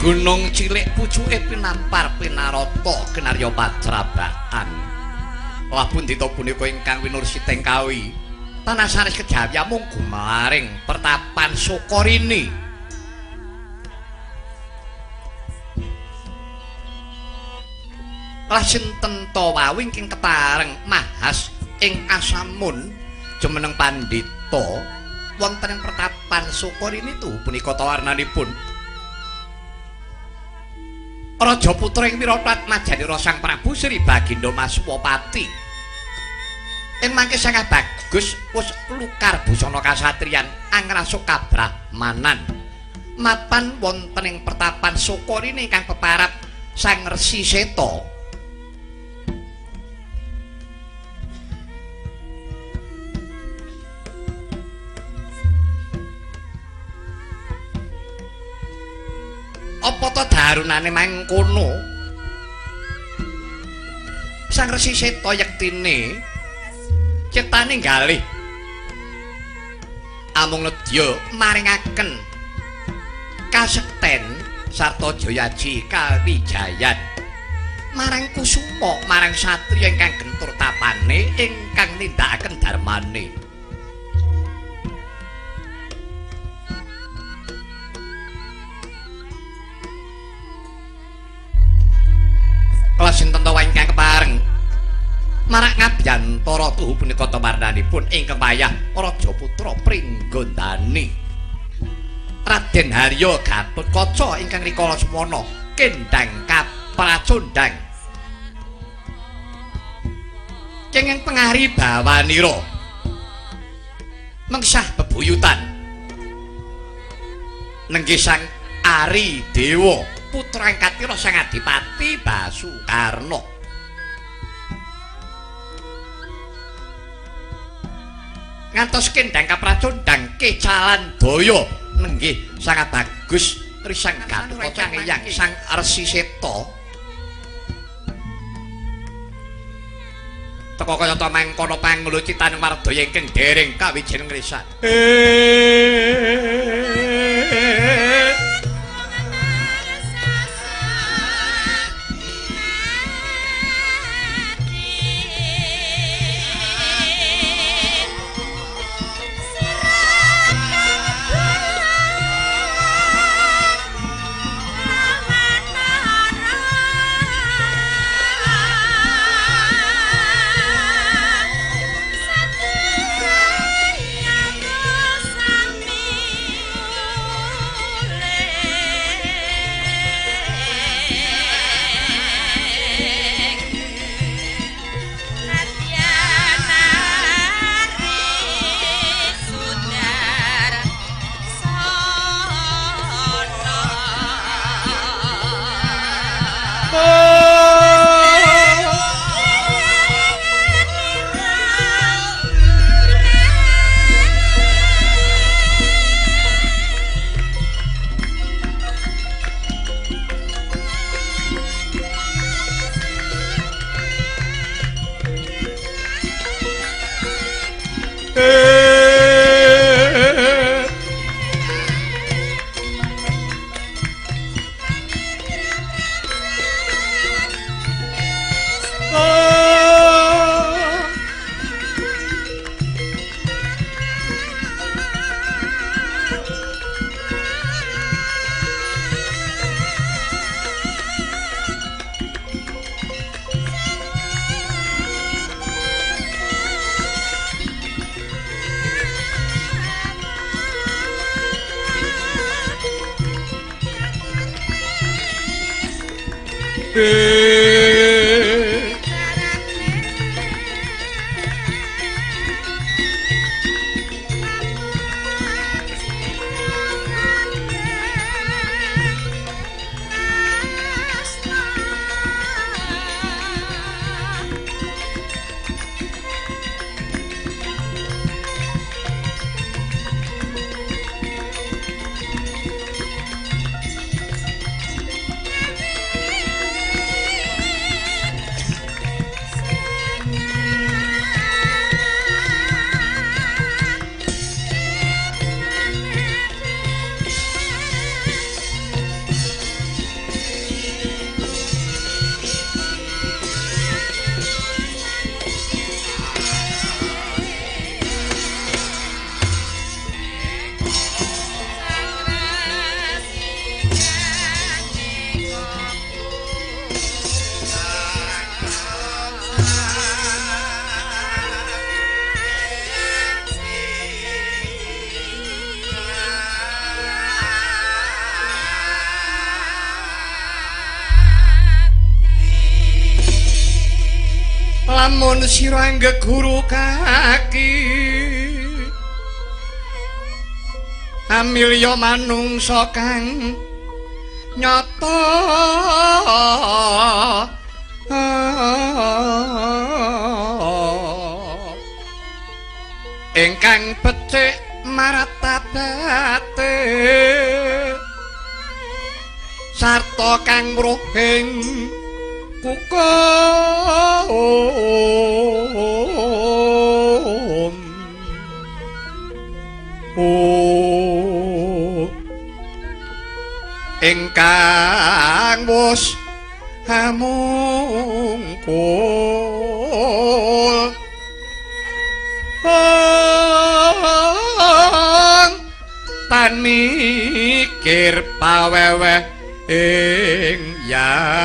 Gunung cilik pucuke pinampar pinarata kinarya pacrabaan. Lah pundita punika ingkang winursiteng kawi tanah sanes kejawi amung gumaring pertapan Sukorini. Lah sinten ta wau ingkang kepareng mahas ing asamun jumeneng pandhita wonten ing pertapan Sukorini tu punika tawarnanipun Raja Putra ing Wiratmat Majanira Sang Prabu Sri Bagindo Maswapati. Ing mangke sangat bagus wus lukar busana kasatriyan angrasuk kabrahmanan. Mapan wonten ing pertapan Sukorini ingkang peparap Sang Resi Seta. Apa ta darunane mangkono? Sang Resi Seta yektine cetane galih amung nedya maringaken kasekten sarta jayaji kawijayan marang kusuma marang satriya ingkang gentur tapane ingkang nindakaken darmane. Kala sinten ta ingkang kepareng marak ngabyantara tuhu punika tamarnanipun ingkang payah Raja Putra Pringgondani Raden Harya Gatotkaca ingkang rikala semana kendhang kapracondang kenging pengari bawanira mengsah bebuyutan nenggih Sang Ari Dewa putra Katira Sang Adipati Basukarna. Ngantos kendhang kapracondang kecalan daya nenggih sangat bagus risang Gatotkaca ngeyang Sang Resi Seta. Teka kaya ta mangkono panglucitaning wardaya ingkang dereng kawijining risan. Lamun sira anggeguru kaki amilya manungsa kang nyata ingkang becik martabate sarta kang mruhing kukum ingkang wus hamungkul tan mikir paweweh ing yan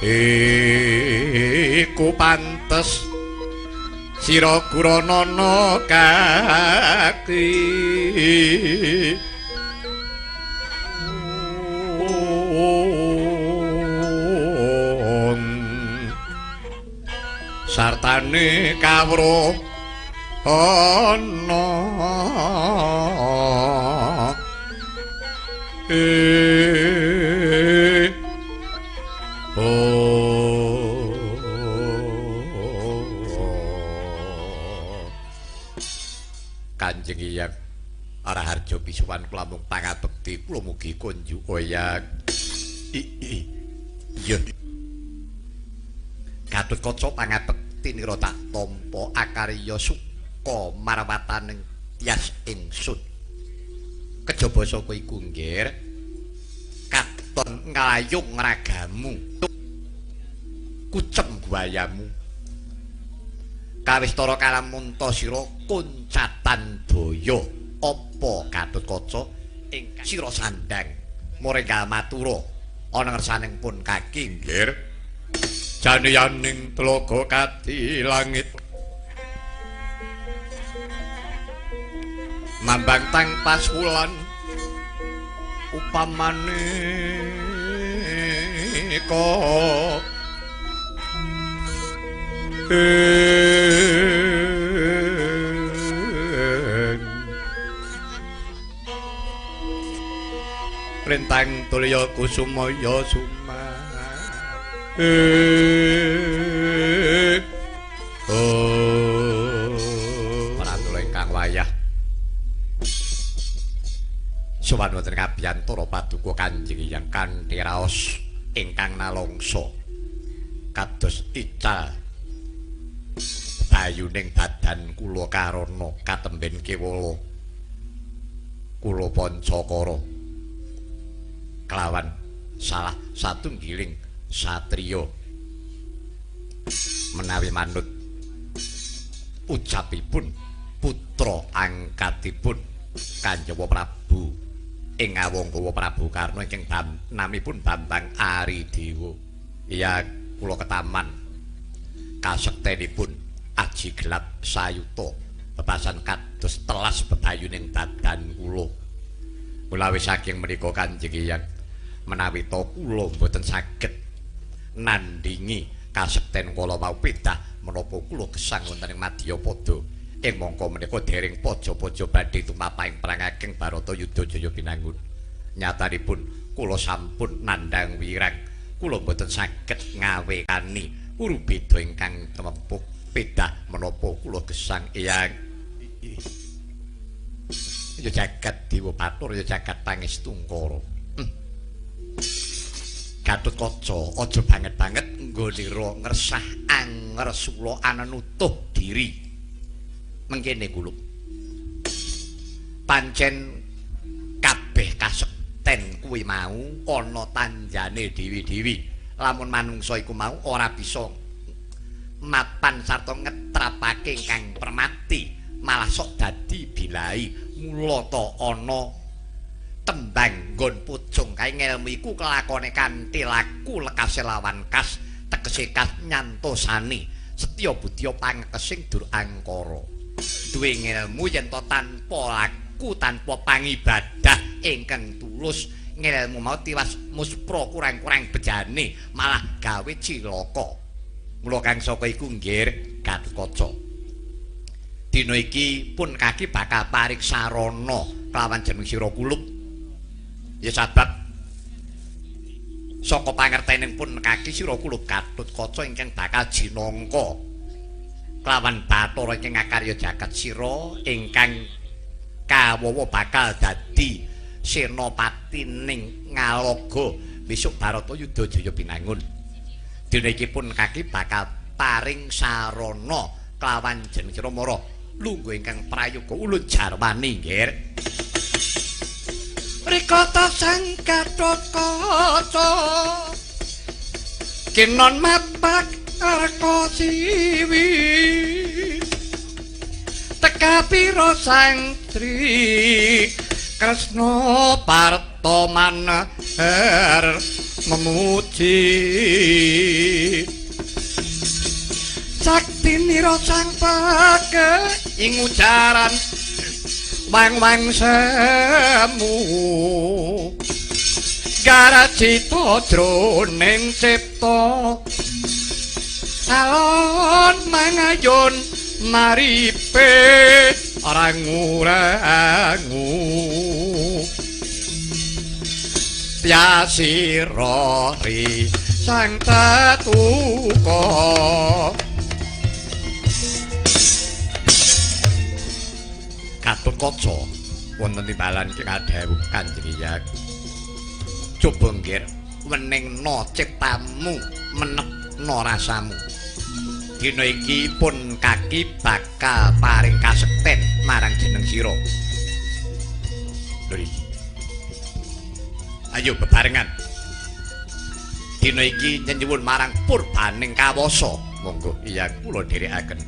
iku pantes sira guranana kaki sartane kawruh ana Kanjeng Hyang Raharja pisuwan kula mung pangabekti kula mugi kunjuk oyang. Iya. Gatotkaca pangabekti nira tak tampa akarya suka marwataning tyas ingsun. Kejaba saka iku nggir katon nglayung ragamu kucem guayamu kawistara kalamunta sira kuncatan daya apa Gatotkaca ingkang sira sandhang muringgal matura ana ngersaning pun kaki nggir janiyaning tlaga kadi langit mambang tang pasulan upamane ka rentang tulya kusumaya suma Pranula ingkang wayah sowan wonten kabiyantara paduka Kanjeng Hyang kanthi raos ingkang nalongso kados ical bayuning badan kula karana katemben kewala kula pancakara kelawan salah satunggiling satriya menawi manut ucapipun putra angkatipun Kanjawa Prabu ing Awanggawa Prabu Karna ingkang namipun Bambang Aridewa. Iya kula ketaman kasektenipun aji gelap sayuta bebasan kados telas bebayuning badan kula. Mulawi saking menika Kanjeng Hyang menawi ta kula mboten saged nandhingi kasekten kala wau pedah menapa kula gesang wonten ing Madyapada ing mangka menika dereng paja-paja badhe tumapahing perang ageng Baratayuda Jaya Binangun. Nyatanipun kula sampun nandhang wirang, kula mboten saged ngawekani purubeda ingkang temepuk pedah menapa kula gesang eyang. Ya jagat Dewa Bathara, ya jagat Pangestungkara. Gatotkaca aja banget-banget nggonira ngresah angresula anenutuh diri. Mengkene kula pancen kabeh kasekten kuwi mau ana tanjane dewi-dewi. Lamun manungsa iku mau ora bisa mapan sarta ngetrapake ingkang permati, malah sok dadi bilai. Mula ta ana tembang nggon pucung kae ngelmu iku kelakone kanthi laku lekase lawan kas, tegese kas nyantosani setya budya pangekesing dur angkara. Duwe ngelmu yen to tanpa laku, tanpa pangibadah ingkang tulus Ngelmu mau tiwas muspra kurang-kurang bejane malah gawe cilaka. Mula kang saka iku nggir Gatotkaca. Dina iki pun kaki bakal paring sarana kelawan jeneng sira kulup. Ya sabab saka pangertening pun kaki sira kulup Gatotkaca ingkang bakal jinangka kelawan Bathara ingkang ngakarya jagat sira ingkang kawawa bakal dadi senopati ning Ngalaga besok Baratayuda Jaya Binangun. Dina iki pun kaki bakal paring sarana kelawan jeneng sira mara lungguh ingkang prayoga ulun jarwani nggir. Rikata Sang Gatotkaca kinon mapak arka siwi teka pira Sang Sri Kresna Partoman her memuji saktinira sang pake ing ujaran wang-wang semu garacita jroning cipta alon mangayun maripe rangu-rangu tyasira ri sang tatuka. Gatotkaca wonten timbalan kadhawuh Kanjeng Hyang. Coba nggir weningna ciptamu, menepna rasamu. Dina iki pun kaki bakal paring kasekten marang jeneng sira. Lho iki. Ayo bebarengan. Dina iki nyenyuwun marang purbaning kawasa. Monggo iya kula dherekaken.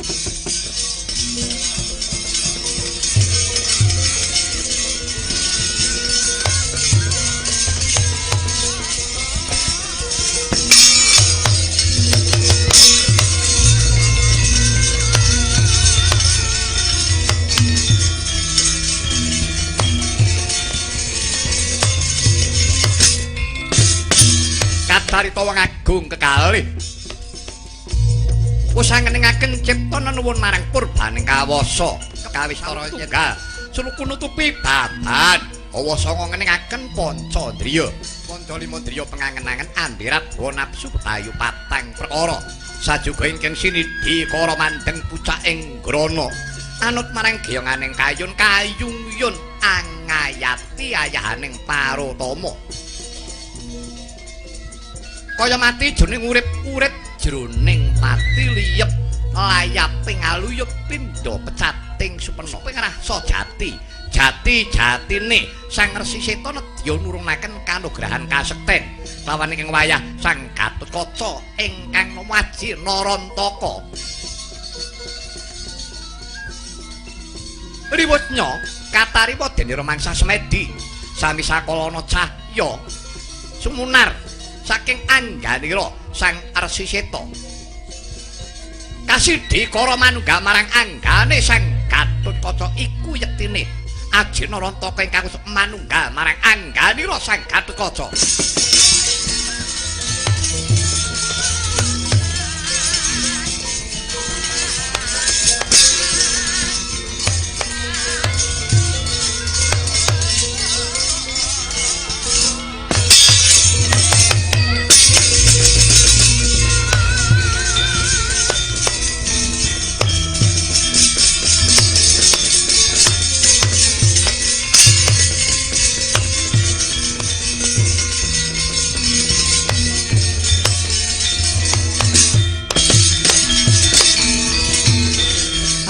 Kacarita wong agung kekalih wis angeningaken cipta nenuwun marang purbaning kawasa kawistara tunggal suluku nutupi baban hawa sanga ngeningaken panca ndriya panca lima ndriya pengangen-angen ambirat hawa nafsu bebayu patang perkara sajuga ingkang sinidhi kara mandeng pucaking grana anut marang geyonganing kayun kayung-yun angayati ayahaning parutama kaya mati jroning urip-urip jroning pati liyep layaping aluyup pindha pecating supena rasa jati jati jatine Sang Resi Seta nedya nurungaken kanugrahan kasekten lawan ingkang wayah Sang Gatotkaca ingkang nama aji Narantaka. Riwutnya katarima dene rumangsa semedi sami sakalana cahya sumunar saking angganira Sang Resi Seta kasidhi kara manunggal marang anggane Sang Gatotkaca iku yektine aji Narantaka ingkang manunggal marang angganira Sang Gatotkaca.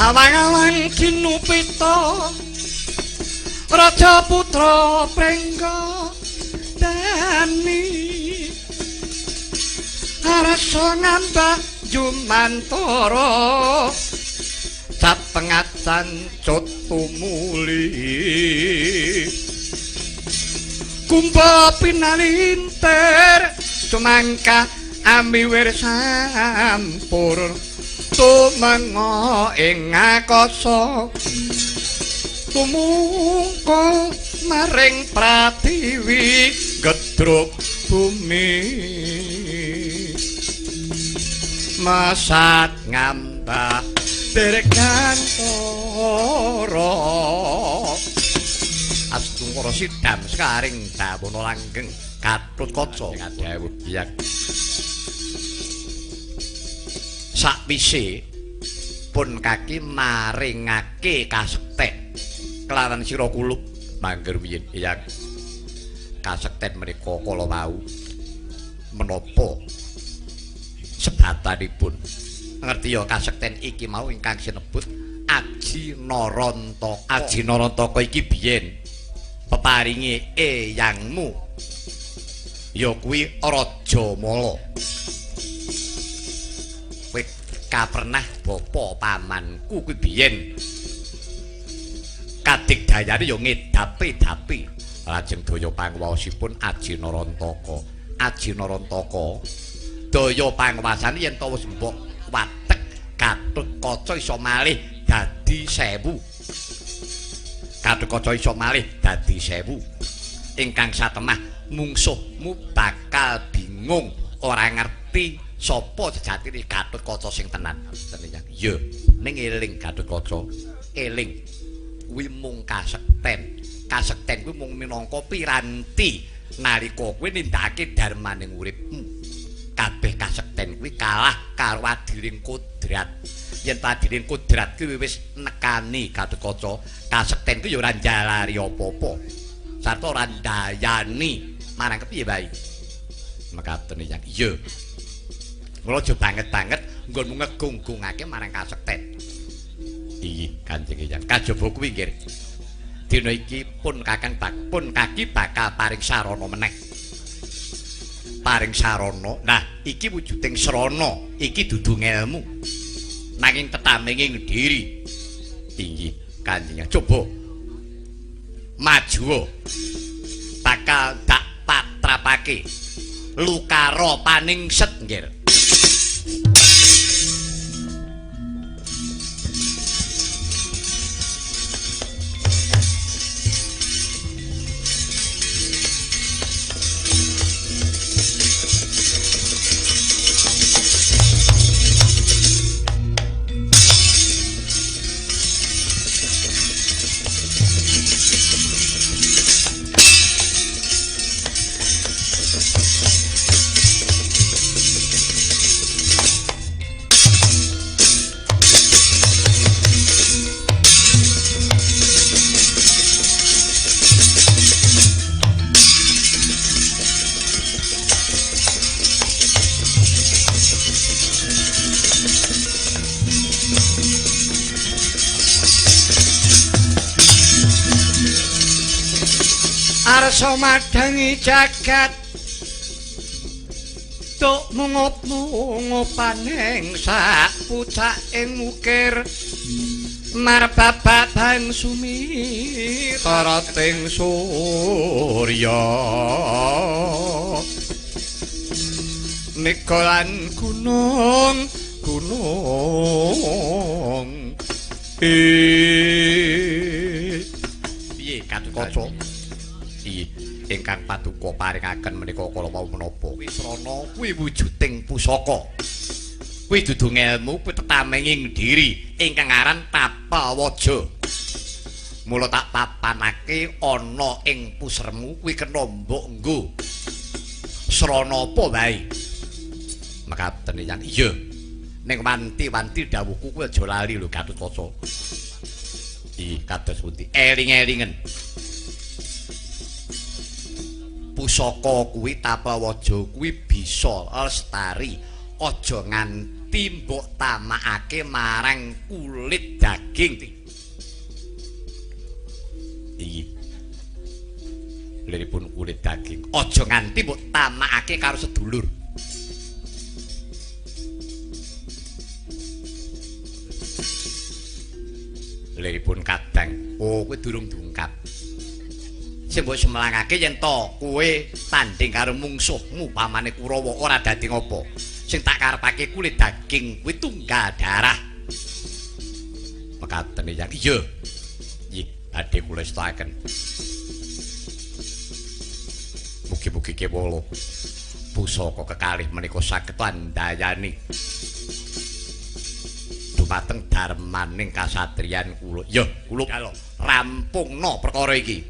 Awang-awang kinupita Raja Putra Prengga Dani Arasa ngambah jumantara Capengacan tumuli Kumba pinalintir Cumangka amiwir sampur Tumenga ing akasa tumungkul Maring pratiwi gedruk bumi masat ngambah dirgantara astungkara sidam sekaring dawono langgeng Gatotkaca dawuh biyak sakwise pun kaki maringake kasekten kelawan sira kulup mangger wiyin eyang kasekten menika kala wau menapa sebatanipun ngerti ya kasekten iki mau ingkang sinebut Aji Narantaka. Aji Narantaka iki biyen peparinge eyangmu ya kuwi Raja Mala. Kowe kapernah bapa pamanku kuwi biyen kadigdayane ya ngedapi-dapi. Lajeng daya panguwasipun Aji Narantaka. Aji Narantaka daya panguwasane yen ta wis mbok watek Gatotkaca iso malih dadi 1000. Gatotkaca iso malih dadi 1000. Ingkang satemah mungsuhmu bakal bingung ora ngerti sapa sejatine Gatotkaca sing tenan. Iya, ning eling Gatotkaca, eling kuwi mung kasekten. Kasekten kuwi mung minangka piranti nalika kowe nindakake dharmaning uripmu. Kabeh kasekten kuwi kalah karo adiring kodrat. Yen adiring kodrat kuwi wis nekani Gatotkaca, kasekten kuwi ya ora njalari apa-apa. Sarta ora ndayani marang kepiye bae. Mekaten yang iya. Mula aja banget-banget nggonmu ngegung-gungake marang kasekten. Iya, Kanjeng Eyang. Kajaba kuwi nggih. Dina iki pun Kakang pun kaki bakal paring sarana meneh. Paring sarana. Nah, iki wujuding srana, iki dudu ngelmu. Nanging tetamenging diri. Inggih, Kanjeng Eyang. Coba maju. Bakal dak patrapake. Lukara paningset nggih. Arsa madangi jagat tuk mungup-mungupaning sak pucaking ukir marbabak bang sumi tarating surya mega lan gunung gunung piye Gatotkaca? Ingkang paduka paringaken menika kala wau menapa kuwi srana kuwi wujuding pusaka kuwi dudu ngelmu kuwi tetamenging diri ingkang aran tapa waja mula tak papanake ana ing pusermu kuwi kena mbok nggo srana apa wae mekaten yang iya ning wanti-wanti dawuhku kuwi aja lali lho Gatotkaca. Ih kados pundi eling-elingen pusaka kuwi tapa waja kuwi bisa lestari aja nganti mbok tamakake marang kulit daging. Iki liripun kulit daging aja nganti mbok tamakake karo sedulur. Liripun kadang oh kowe durung diungkap sing mbok semelangake yen to kowe tanding karo mungsuhmu pamane Kurawa ora dadi ngopo. Sing tak karepake kulit daging kuwi tunggal darah. Mekaten yang iya. Nggih, badhe kula estakaken. Mugi-mugi kewala pusaka kekalih menika saged andayani dumateng darmaning kasatriyan kula. Ya, kula rampungna perkara iki.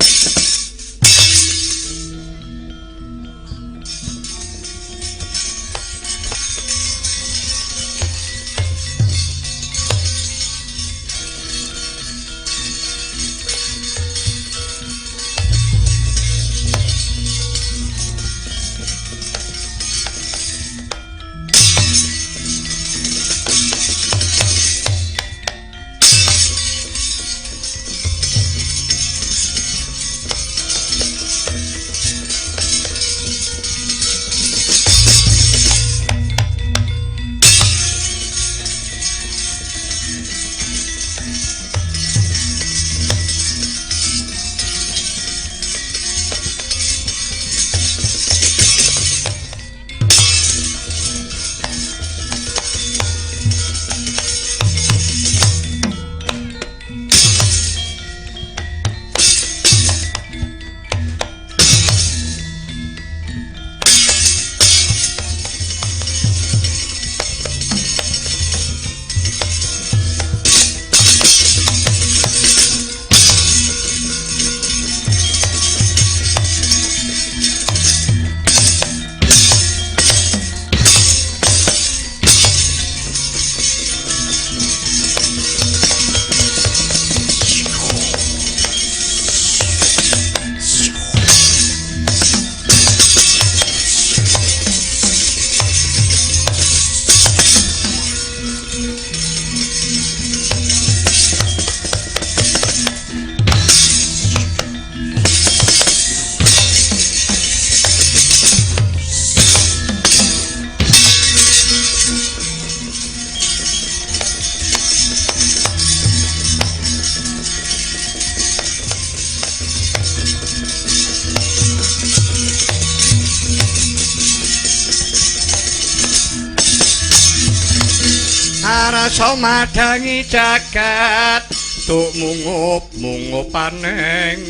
Arasa madangi jagat tuk mungup-mungupaneng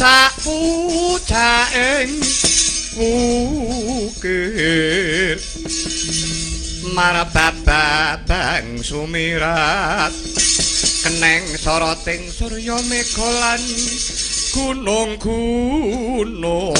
sapucaing wukir marababang sumirat keneng soroting surya mega lan gunung-gunung.